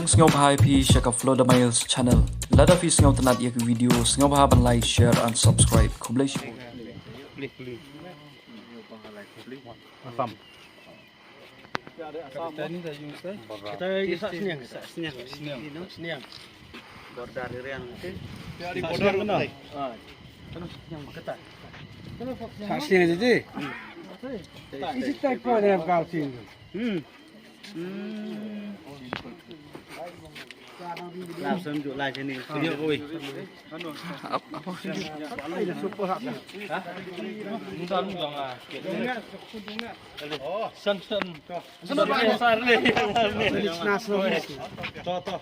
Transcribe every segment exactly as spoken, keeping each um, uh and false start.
Sngewbha ïa phi sha ka Flow the Miles channel. Lada phi sngewtynnat ïa ka video, sngewbha ban like, share and subscribe. Khublei shibun. Asam. Kita lagi sak sniang, sak sniang. Sniang. Sniang. Border riang. Border kena. Ah. Kena sniang kita. Sak sniang aja, ji. Isi tak kau dalam kau sini. Hmm. Hmm. Lap sem juk lai sini. Video kau. Apa, apa? Ai, dah super hak. Ha? Mudah lu dong ah. Oh, sen sen. Sen sen besar ni. Ini nas lo. To, to.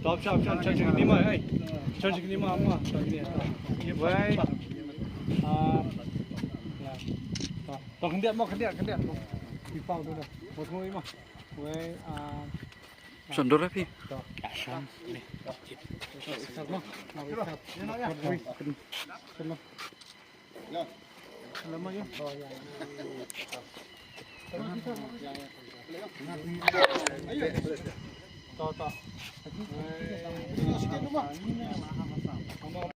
Chop, chop, chop, chop, chop ni ma, ai. Chop ni ma, ma, chop ni. Ye, bhai. Ah. Ya. To, to, khyndiat mo, khyndiat, khyndiat. Pi pau tu dah. Bos mo, ma. Wei, ah. Shon dur, pi. To. Shon. Ni. Shon mo. Shon mo. Shon mo. Shon mo, ya. To, to. Wei.